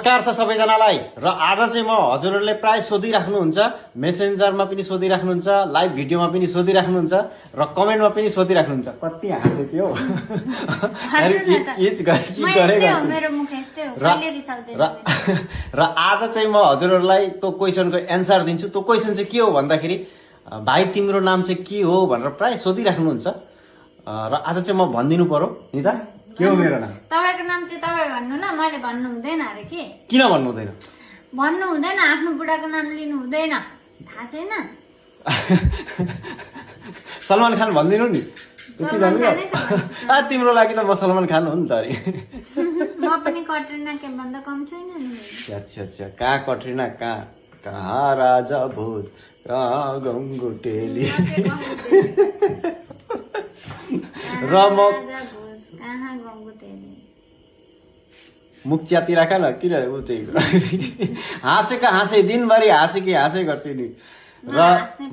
नमस्कार छ सबैजनालाई र आज चाहिँ म हजुरहरूले प्राय सोधिराख्नुहुन्छ मेसेन्जरमा पनि सोधिराख्नुहुन्छ लाइभ भिडियोमा पनि सोधिराख्नुहुन्छ र कमेन्टमा पनि सोधिराख्नुहुन्छ कति हाँसे थियो र आज चाहिँ म हजुरहरूलाई त्यो क्वेसनको एन्सर दिन्छु। त्यो क्वेसन चाहिँ के हो भन्दाखेरि भाइ तिम्रो नाम चाहिँ के हो भनेर प्राय सोधिराख्नुहुन्छ र आज चाहिँ म भनिदिनु पर्यो नि त के हो मेरो नाम। तपाईको नाम चाहिँ तपाई भन्नु न, मैले भन्नु हुँदैन अरे के? किन भन्नु हुँदैन? भन्नु हुँदैन, आफ्नो बुढाको नाम लिनु हुँदैन, थाहा छैन? सलमान खान भन्दिनु नि। तिम्रो लागि त म सलमान खान हो नि त अरे। म पनि कट्रिना के भन्दा कम छैन नि। अच्छा अच्छा, कहाँ कट्रिना कहाँ राजा भोज कहाँ गङ्गुटेली र म मुख च्याति राख न किन ऊ चाहिँ हाँसे दिनभरि हाँसे गर्छु नि। र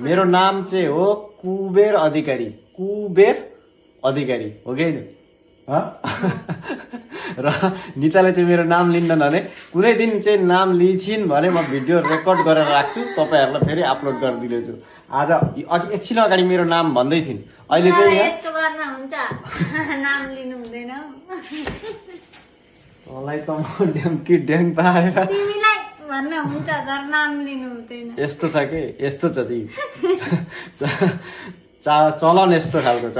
मेरो नाम चाहिँ हो कुबेर अधिकारी। कुबेर अधिकारी हो कि र निचाले चाहिँ मेरो नाम लिन्न भने कुनै दिन चाहिँ नाम लिछिन् भने म भिडियो रेकर्ड गरेर राख्छु, तपाईँहरूलाई फेरि अपलोड गरिदिनेछु। आज एकछिन अगाडि मेरो नाम भन्दै थिइन्, अहिले चाहिँ यस्तो गर्न हुन्छ, नाम लिनु हुँदैन। मलाई त म ड्याङ पाएर तिमीलाई भन्न हुन्छ तर नाम लिनु हुँदैन। यस्तो छ के यस्तो छ ती चलन यस्तो खालको छ।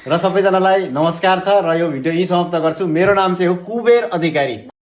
र सबैजनालाई नमस्कार छ र यो भिडियो यही समाप्त गर्छु। मेरो नाम चाहिँ हो कुबेर अधिकारी।